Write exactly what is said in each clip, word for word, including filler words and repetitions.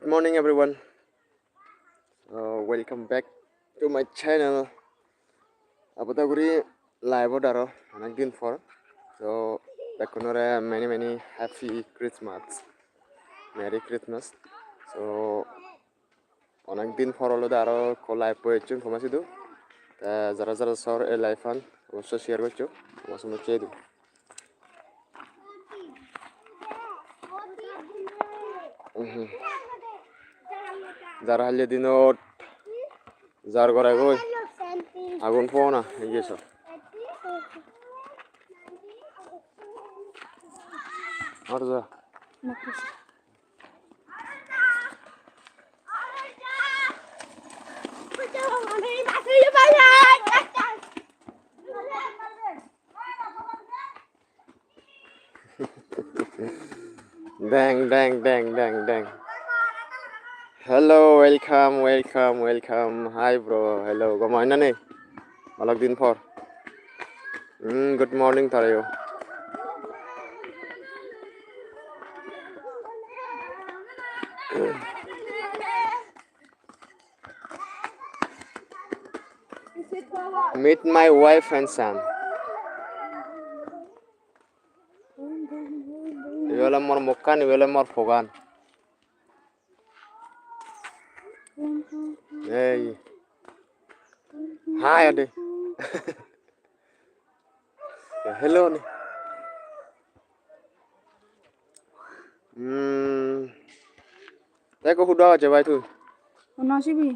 Morning, everyone. So, welcome back to my channel. Abada guri live-ot aro onek din por. So, bekkunore many many happy Christmas. Merry Christmas. So, onek din por olode aro ekko live-ot ecchong toma sidu. Te jara jara sor ei live-an obossoi share goccho. Toma somajje idu. Mhm. Jar halle dinot jar gore goi. Agun pona, ei je so. Ar ja. Deng, deng, deng, deng, deng. Hello, welcome, welcome, welcome. Hi, bro. Hello, gom oi na ni? Balok din por. Hmm, good morning, Tario. Meet my wife and son. Ibe ole mor mokkan, ibe ole mor pogan. Ei. Hi, Adi. Hello, ni. Hmm. Te ekko hudu agocche bai tui? Honna sibe?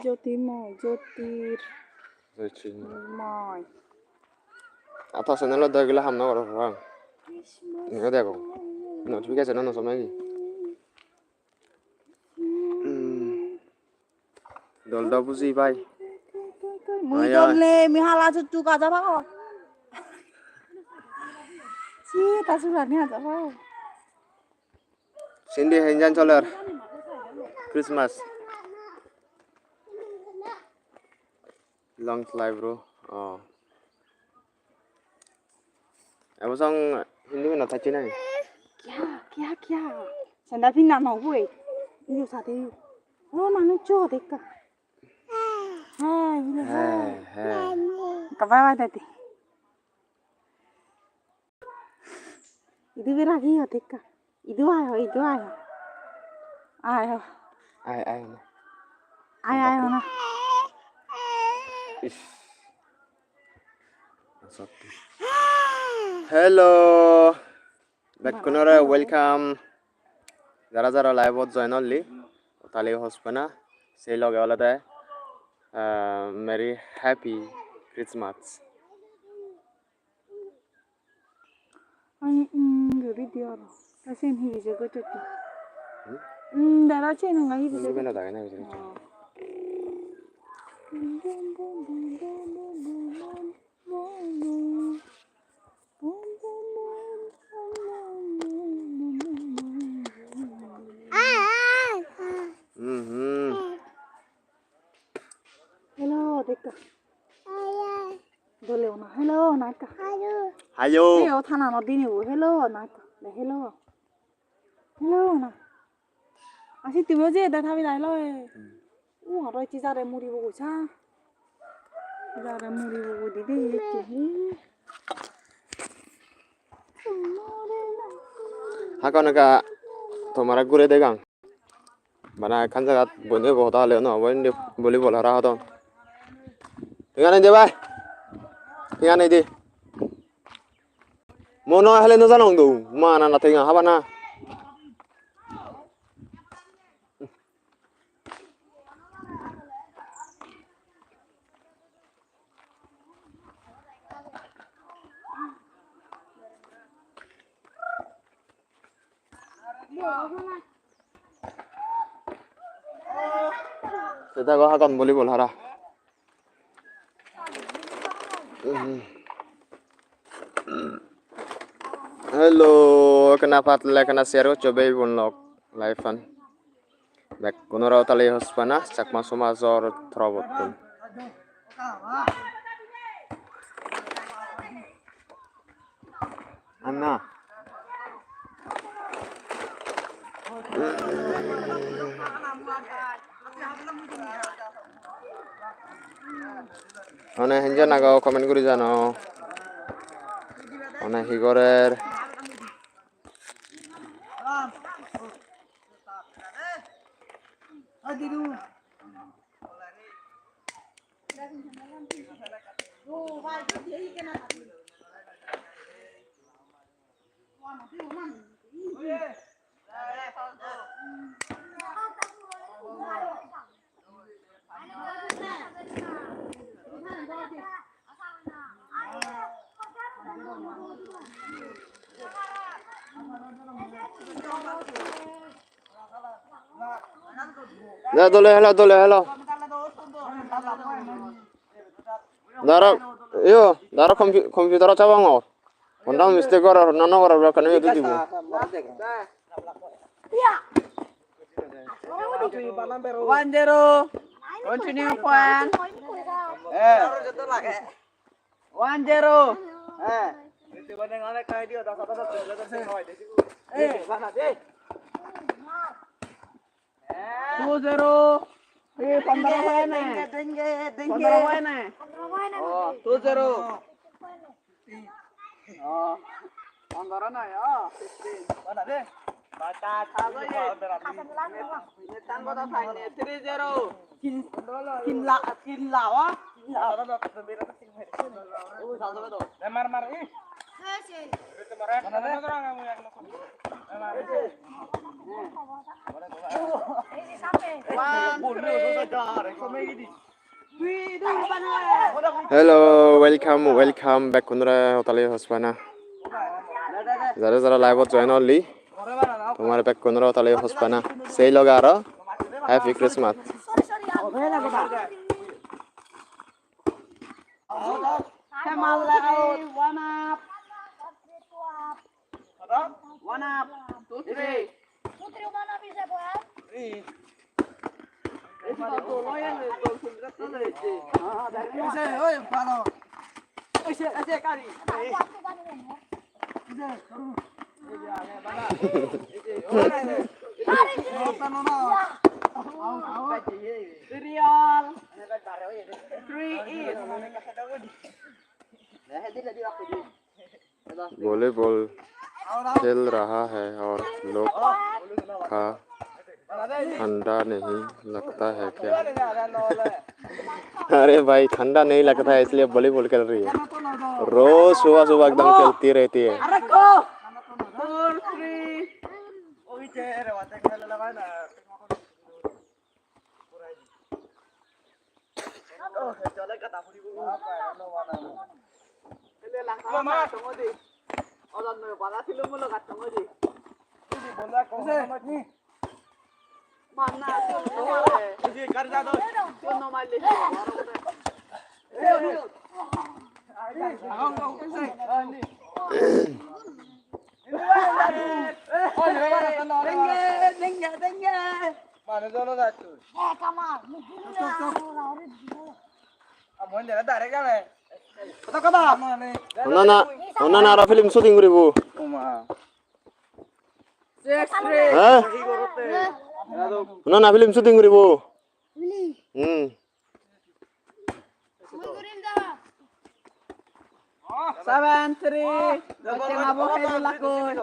Jyoti Moi, Jyotir. Jyoti Moi. Moi. Aa, ta channel-ot do egile ham nw goro parapang. Christmas. Iyot degong. Notification-an nw somegi. Hmm. Dol do buji pai. Mui Oi, dol oi. Nei, mui hala chuttu gaja pagor. Si, ta sulani gaja pagor. Sindi henjan soler Christmas. Long life, bro. Oh. Ebo song Hindi mane thacche nahi? Kya, kya, kya? Sandal pinna no hue. Iyo sate iyo. Oh, manuj jo dekka. Hai, hai, hai. Hai, hai. Ka bye bye dadi. Idu bera hi hote ekka. Idu ayo, idu ayo. Ayo. Ai, ai, na. Ai, ayo na. Ish. Hello. Bekkunore welcome. Jara jara live-ot join olli. Tali hospana. Sei loge olode, ah, Merry Happy Christmas. Ai, um, guri di aro. Ta siyen hi hijeni gottotte? Hmm? Um, dara siyen anga hi hijeni? Undi bela dage na hijeni. Oh. Hmm, hmm. Hello, dekka. Dole hona. Hello, hona ekka. Hayo. Hayo. Ei, o thananot dinibo. Hello, hona ekka. Le, hello. Hello, hona. Asi tumiyo je de thabi dai loi. Hmm. U, aro ecche jare muribo gosa. Jare muribo goi di de ecche. Hakon ekka tomare gure degang. Bana ekkan jagat boi nei hoda hole no obo indi volleyball hara hodon. Tenga nei de bai. Tenga nei de. Mo no hele no janong do. Ma na na tenga haba na. Seta go hagon volleyball hara. Hello, ekkena pat le ekkena share goccho bhei bon lok live-an. Bekkunore tali hospana Chakma somajor torobottun. Anna. Mane henjan ago comment guri jano. Mane hi gorer? Ja, dole helo, dole helo. Daro, yo, daro compu-, computer-ot sabongor. Honda mistake goror, no, no goror, ekkani edu dibo. One zero. Continue point. Eh. One zero. Eh. Eh. Two zero. Eh, pondro hoy na. Denge, denge, denge. Pondro hoy na. Oh, two zero. Oh, pondro na, oh, fifteen. Mana de? Bata, thago ye. Netan bata thaine, three zero. Kin, kin la, kin la, oh. Kin la. Mar, mar, eh. Hello, welcome, welcome back, bekkunore Hotali Hospana. Jara jara live-ot join olli, tomare bekkunore Hotali Hospana. Sei loge aro Happy Christmas. One up. One up. Two, three. Two, three, one up is a boy. Three. Three all. Three is. Volleyball खेल रहा है और लोग का ठंडा नहीं लगता है क्या? अरे भाई, ठंडा नहीं लगता है, इसलिए वॉलीबॉल खेल रही है। रोज सुबह सुबह एकदम खेलती रहती है। Honna na, honna na aro film shooting guribo. Ha? Honna na film shooting guribo. Hmm. Seven three. Tenga bo hei lakoi.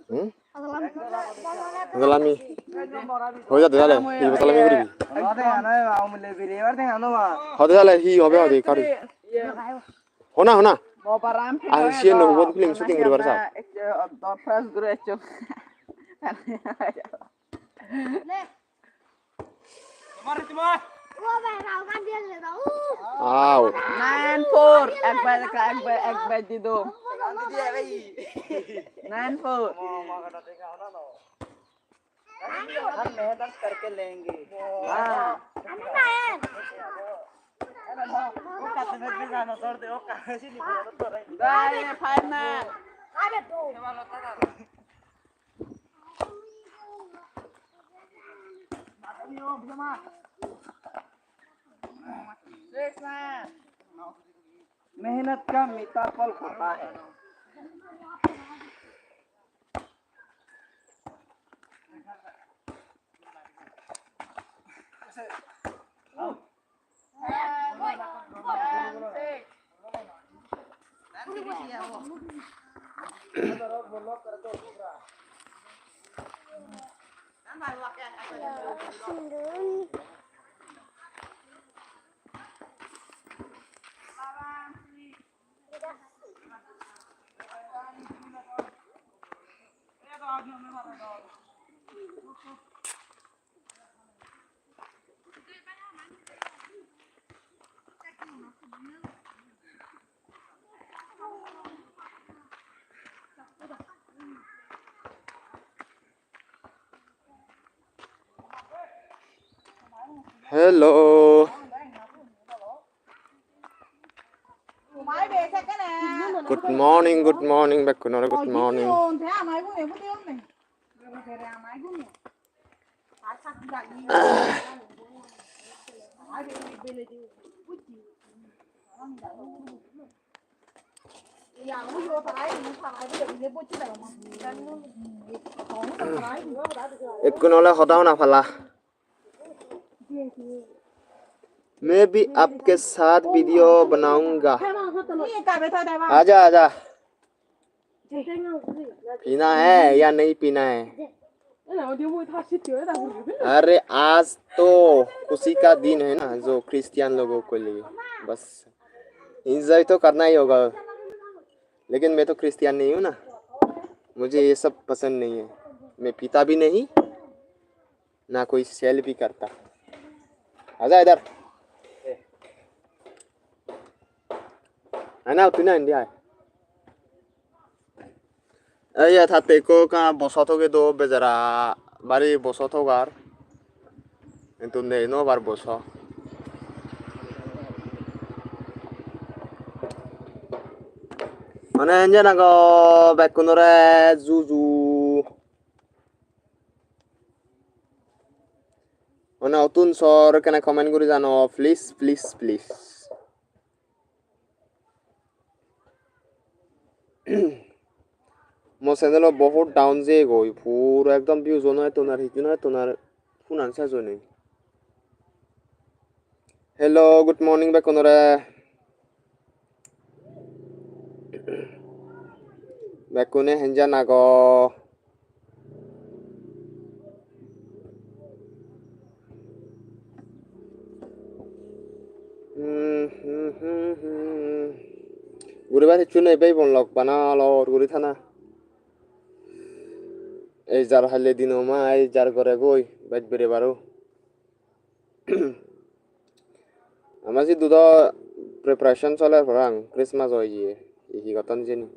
Hmm? Salami. Hoi jade tale, hi salami guribi? Hode tale, hi hobe hode, kari. Hona, hona. Ar siyen no hubot film shooting guribar sa. Out. Nine four. Ekbar, ekbar, ekbar, ekbar di do. Nine four. हम मेहनत करके लेंगे। हाँ। Guys, final. मेहनत का मीठा फल होता है। Hello. Good morning, good morning, bekkunore good morning. Ekkun ole hoda hona pala. मैं भी आपके साथ वीडियो बनाऊंगा। आजा, आजा। पीना है या नहीं पीना है? अरे, आज तो खुशी का दिन है ना, जो क्रिश्चियन लोगों के लिए। बस, एंजॉय तो करना ही होगा। लेकिन मैं तो क्रिश्चियन नहीं हूँ ना, मुझे ये सब पसंद नहीं है। मैं पीता भी नहीं, ना कोई सेल भी करता। आजा इधर। है ना, तू ना इंडिया है। Ei, ye tatte ekko ekka boso toge do bejara, bari boso togar. Hintu nei no obar boso. Mane enjen ago bekkunore juju. Mane otun sor ekkena comment guri jano, please, please, please. Mo channel-o bohut down jeyegoi, puro ekdom views-o no etton ar, hissu no etton ar, punan sej oinei. Hello, good morning bekkunore. Bekkune henjan ago? Hmm, hmm, hmm, hmm. Guribar hissu nei, bhei bon lok bana olor guri thana. Ei jar halle dino ma, ei jar gore goi, bej bere baro. Ama sidu do preparation soler parapang Christmas o iye, hi hi gotton hijeni.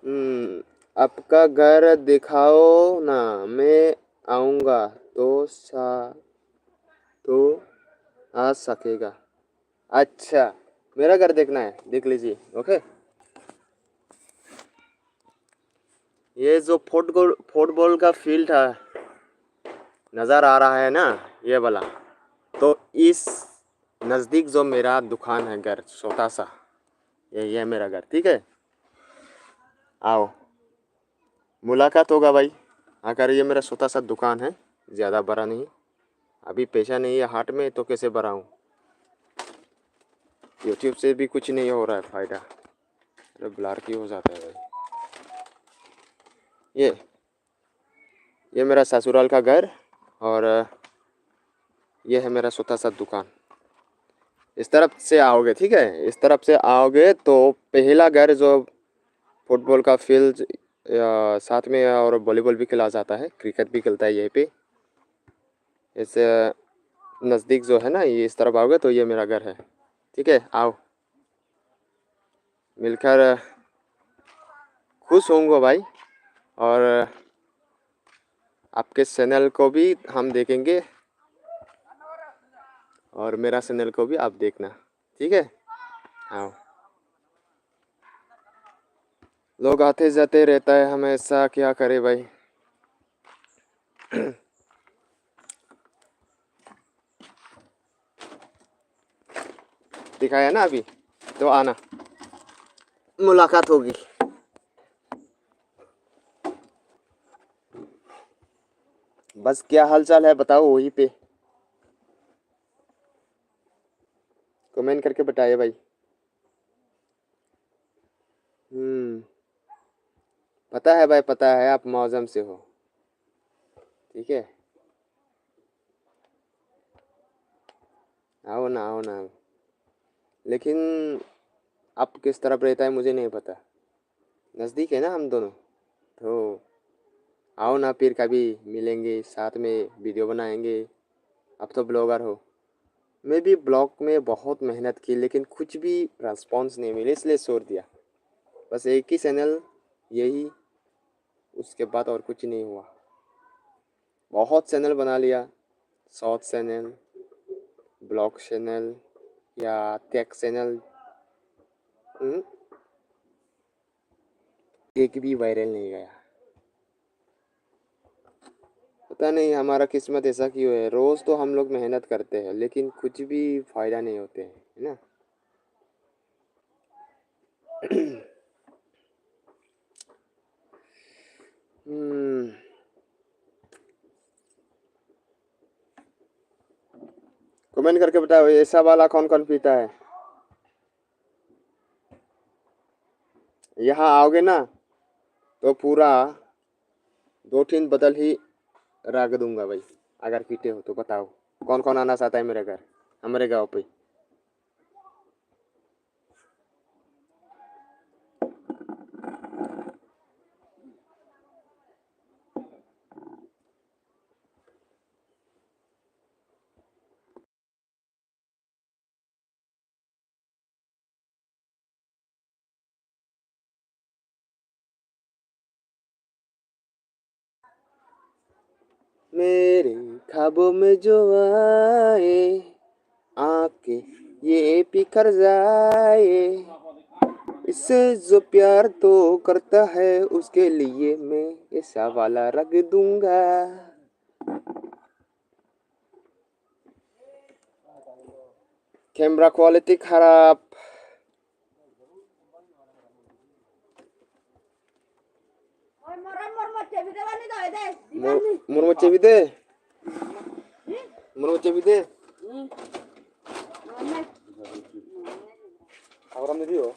Hmm, आपका घर दिखाओ ना, मैं आऊंगा तो सा-, तो आ सकेगा। अच्छा, मेरा घर देखना है, देख लीजिए, ओके। ये जो फुटबॉल, फुटबॉल का फील्ड है, नज़र आ रहा है ना, ये वाला, तो इस नज़दीक जो मेरा दुकान है, घर छोटा सा, ये, ये मेरा घर, ठीक है, आओ। मुलाकात होगा भाई, अगर ये मेरा छोटा सा दुकान है, ज़्यादा बड़ा नहीं, अभी पैसा नहीं है हाथ में तो कैसे बढ़ाऊँ? YouTube से भी कुछ नहीं हो रहा है फ़ायदा। अरे ब्लर क्यों हो जाता है भाई? ये, ये मेरा ससुराल का घर और ये है मेरा छोटा सा दुकान। इस तरफ से आओगे, ठीक है, इस तरफ से आओगे तो पहला घर जो फुटबॉल का फील्ड, अ, साथ में और वॉलीबॉल भी खेला जाता है, क्रिकेट भी खेलता है यहीं पे। इस, अ, नज़दीक जो है ना, ये इस तरफ आओगे तो ये मेरा घर है, ठीक है, आओ। मिलकर खुश होऊंगा भाई, और आपके चैनल को भी हम देखेंगे और मेरा चैनल को भी आप देखना, ठीक है? हाँ, लोग आते जाते रहता है हमेशा, क्या करे भाई। दिखाया ना अभी, तो आना, मुलाकात होगी। बस क्या हाल चाल है बताओ वहीं पे। कमेंट करके बताइए भाई। हम्म। पता है भाई, पता है आप मौजम से हो। ठीक है, आओ ना, आओ ना। लेकिन आप किस तरफ रहता है मुझे नहीं पता। नज़दीक है ना हम दोनों, तो आओ ना, फिर कभी मिलेंगे, साथ में वीडियो बनाएंगे। आप तो ब्लॉगर हो। मैं भी ब्लॉग में बहुत मेहनत की, लेकिन कुछ भी रिस्पॉन्स नहीं मिले, इसलिए छोड़ दिया। बस एक ही चैनल, यही, उसके बाद और कुछ नहीं हुआ। बहुत चैनल बना लिया, शॉर्ट चैनल, ब्लॉग चैनल या टेक चैनल, हम्म, एक भी वायरल नहीं गया। पता नहीं हमारा किस्मत ऐसा क्यों है, रोज़ तो हम लोग मेहनत करते हैं लेकिन कुछ भी फ़ायदा नहीं होते हैं, है ना? हम्म। कमेंट करके बताओ, ऐसा वाला कौन कौन पीता है? यहाँ आओगे ना, तो पूरा दो तीन बोतल ही रख दूंगा भाई। अगर पीते हो तो बताओ, कौन कौन आना चाहता है मेरे घर, हमारे गांव पे। मेरे ख्वाबों में जो आए, आके ये पी कर जाए, इससे जो प्यार तो करता है, उसके लिए मैं ऐसा वाला रख दूंगा। Camera quality harap. Mor, mor mocche pide? Mor mocche pide? Agoram di dio.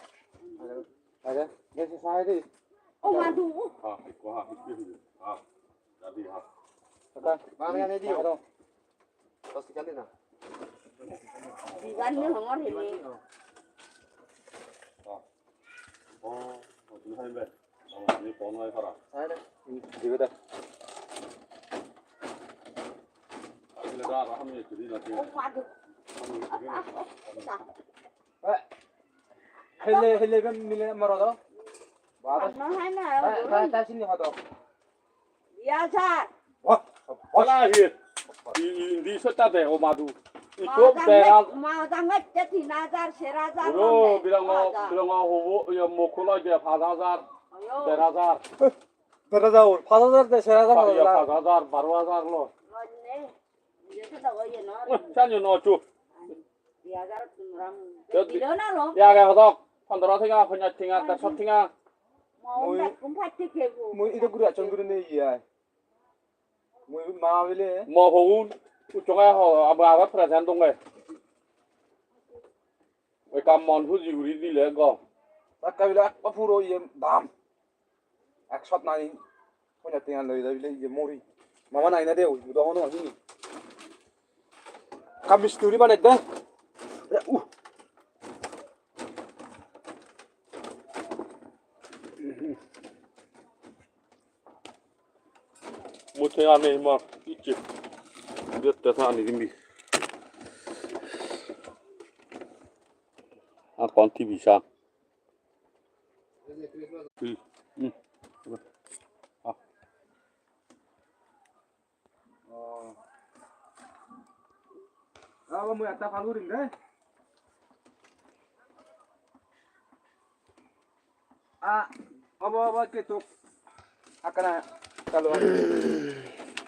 Age, age, sai di. O madu. Ha, ha, ha. Kata, mane ani dio. Bas kali na. Digan ni hongor hini. Oh, oh, ini hai be. Oh, ini pono ai para. Sai di. Dibe da. Ini da, kami jadi nanti. O madu. Hele, hele ben mile maro do. Bada. Ano hai na. Ta, ta, ta sini hodo. Di hajar. Wah, wala hi. I, i, indi sota de o madu. Ito bera. Ma dang hette tin hajar, ser hajar. Uro, birango, birango hobo, ya mokolo de paj hajar, der hajar. Der hajar, paj hajar de ser hajar. Ya paj hajar, baro hajar lo. Sanyo no chu. Di hajar gram. Dilo na lo. Ya ga hodok, pondro tenga, ponjaj tenga, derso tenga. Mui, mui idu guri achon guri nei ye ai. Mui ma bile. Mo hogun, uchonga ho, aba aba present donge. Oi kam mon huji guri dile go. Takka bile ekko puro ye dam. Ek shot nai, hono tenga loi jai bile, iye mori. Mama nai na de, oi, udo hono hini. Ka misturi bane de. Uh. Mo tenga nei mor, icche. Dette tani dimbi. A kon T V sa. Hmm. Hmm. Ah. Oh. Ah, mui ekta pal gurim de. Ah, obo, obo, ke tuk. Akana, kalu.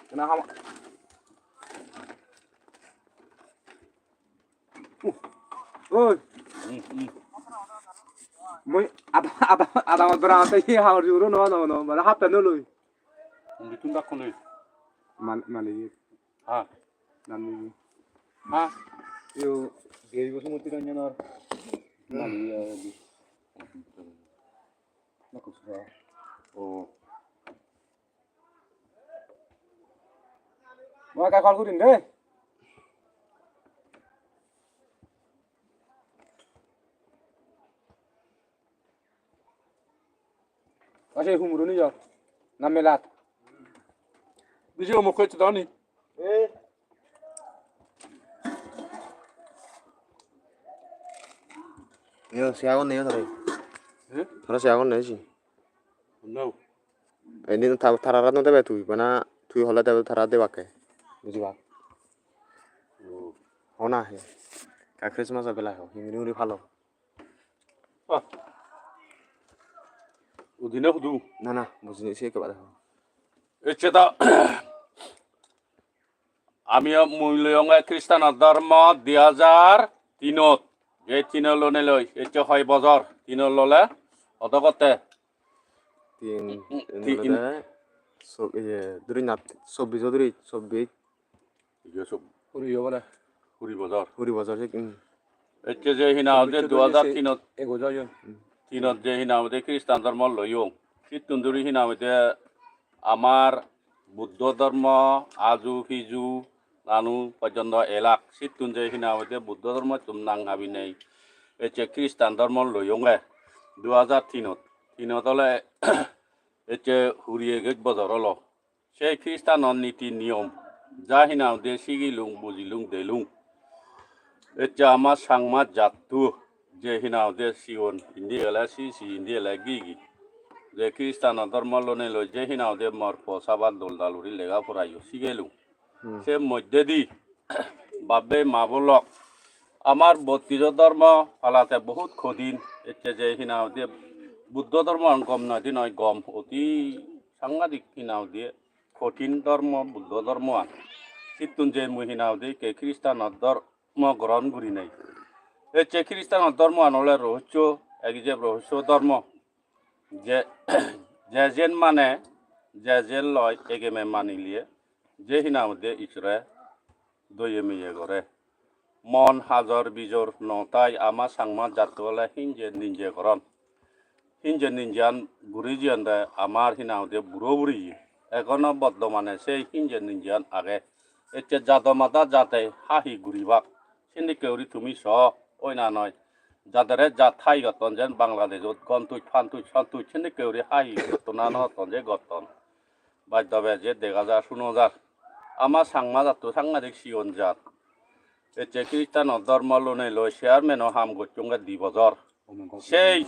Kena hama. Oi. Hmm, hmm. Mui ada, ada, ada mot berang te hi hawar juru no, no, no, mana hap no lui. Undi tun dak kone. Mal-, mali. Ha. Nani. Ha. Yo, dei bo sumoti kan janar. Mali ya di. Nako sura. Oh. Mo ekka call gurim de. Ase humuruni jo. Na melat. Biji omuk hoyte doni. Eh. Yo, se agon ne yo tore. Eh? Tore se agon ne si. No. Indi ta-, tarara no debe tui, bana tui hole debe tara debakke. Bujibak. Oh. Hona he. Ka Christmas a bela ho, hingiri hingiri phalo. Ah. Udine hudu. Na, na, bujini se ekkebare ho. Ecche da. Ami mui loyonge Kristano dhormo di hajar tinot. Je tinot lonei loi, ecche hoi bojor tinot lole, odo gotte. Tin, tin tin olode so-, iye, duri nat, sobbijo duri, sobbijo. Iye sob-, huri obo na? Huri bojor. Huri bojor sik, hmm. Ecche je hina hoide sobbijo duri du hajar tinot, se ego joyon. Tinot je hina hoide Kristan dhormo loyong. Sittun duri hina hoide amar Buddho dhormo, aju piju, nanu porjonto elak. Sittun je hina hoide Buddho dhormottun nang habinei ecche Kristan dhormo loyonge du hajar tinot. Tinot ole ecche huri egej bojor olo. Sei Kristanor niti niyom ja hina hoide sigilung, bujilung, delung. Ecche ama Changma jatto je hina hoide sigon indi ele si si, indi ele gi gi. Je Kristano dhormo lonei loi je hina hoide mor po sabar dol dal guri lega porayo sigelung. Hmm. Se moddedi bab-bei ma-bon lok, amar bottijo dhormo palate bohut hodin. Ecche je hina hoide Buddho dhormo an gom noi di noi, gom oti sangadik hina hoide kothin dhormo Buddho dhormo an. Sittun je mui hina hoide ikke Kristano dhormo grohon gurinei. Ecche Kristano dhormo an ole rohosso, ek ijeb rohosso dhormo. Je, je jen mane, je jen loi, egeme manile, je hina hoide Isore doye meye gore. Mon hajor bijor no tai ama Changma jatto ole hinje ninje goron. Hinje ninjean guri jeyonde amar hina hoide buro buriye. Egono bortomane sei hinje ninjean age. Ecche jado mada jate hahi guribak. Sendikke guri tumi so, oi na noi. Jadere jat hahi gotton jen Bangladeshot gontuj, pantuj, sontuj, sendikke guri hahi gotton na no gotton je gotton. Baj dobe je dega jar, suno jar. Ama Changma jatto sangadik sigon jat. Ecche Kristano dhormo lonei loi chairman-o ham gocchonge di bojor. Sei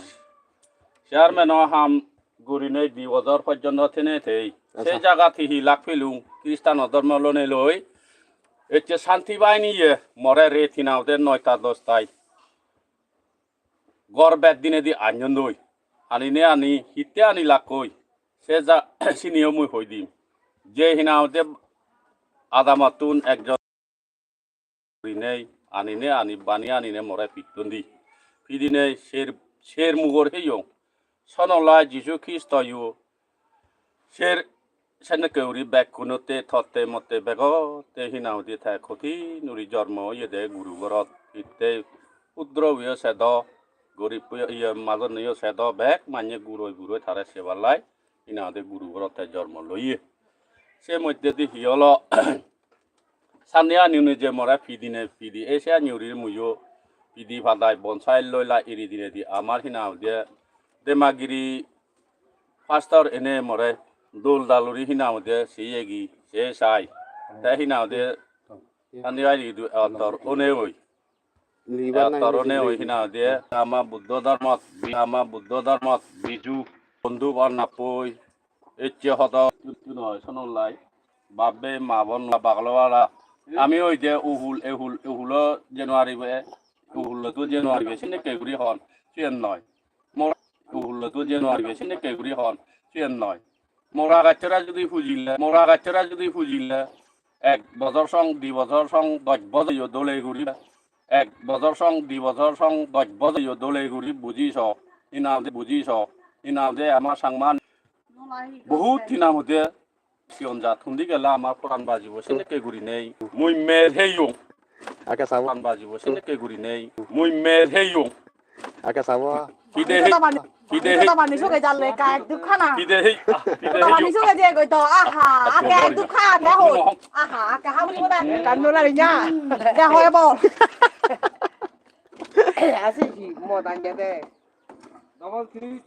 chairman-o ham gurinei di bojor porjonto thenei thei. Sei jagat hi hi lak pelung Kristano dhormo lonei loi. Ecche Shanti Bahini ye more ret hina hoide noita dostai. Ghor bej dinedi anyon doi. Anine ani, hitte ani lakkoi. Se ja, siniyo mui hoi dim. Je hina hoide adamottun ekjon gurinei anine ani bani anine more pitton di. Pidinei ser, ser mugor heyong. Sonolai Jisu Kristo yo ser senekke guri bekkunotte totte motte begotte hina hoide te kothin guri jormo oyede guru gorot. Hitte hudrobuyo sedo, goribbuyo, iye, majonneyo sedo, bek manye guroi guroi tare sebar lai hina hoide guru gorot te jormo loye. Se moddedi hi olo, sanneyani uni je more pidine pidi, ei seyani uri muiyo pidi padai bonsai loi lai iri dinedi amar hina hoide Demagiri pastor ene more dol dal guri hina hoide seyegi, se sai. Te hina hoide sanneyani idu ettor onei oi. Liver nai. Ettor onei oi hina hoide ama Buddho dhormot, ama Buddho dhormot biju bondhu banappoi. Ecche hodo tuttu noi sonolai. Bab-bei ma-bon baglo wala. Ami oi je uhul, ehul, ehulo January be, uhullo tu January be, senekke guri hon, siyen noi. Mor-, uhullo tu January be, senekke guri hon, siyen noi. Mora gacchora judi pujile, mora gacchora judi pujile, ek bojor song, di bojor song, dosh bojor yo dole guri. Ek bojor song, di bojor song, dosh bojor yo dole guri buji so, hina hoide buji so, hina hoide ama Changma bohut hina hoide Sigon jat hundi gele amar poran bajibo senekke gurinei. Mui mer heyong. Ake sabo. Poran bajibo senekke gurinei. Mui mer heyong. Ake sabo. Hide hei. Hide hei. Hide hei. Hide hei. Hide hei. Aha, ake dukhan de ho. Aha, ake hamu da. Kan no la nya. Da ho bo. Asi hi mo dan de. Double three,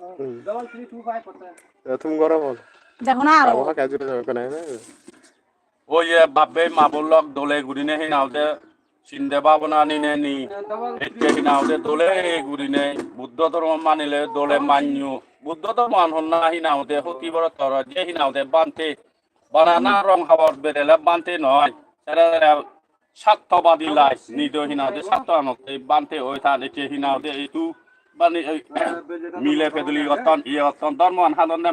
double three two five percent. Tum goro bol. Dekho na aro. Abo ha kajire jabo kene. Oye, bap-bei ma-bon lok, dole gurine hi nang hoide sinde bhabona ninei ni. Ecche hi nang hoide dole gurine Buddho dhormo manile dole manyo. Buddho dhormoan honna hi nang hoide hoti borotor je hi nang hoide bhante. Bana na rong habor bedele bhante noi. Sere sere sartobadi lai nido hi nang hoide sarto anotte bhante oi tan ecche hi nang hoide etu bani ei mile peduli gotton, iye gotton, dhormoan hadonne.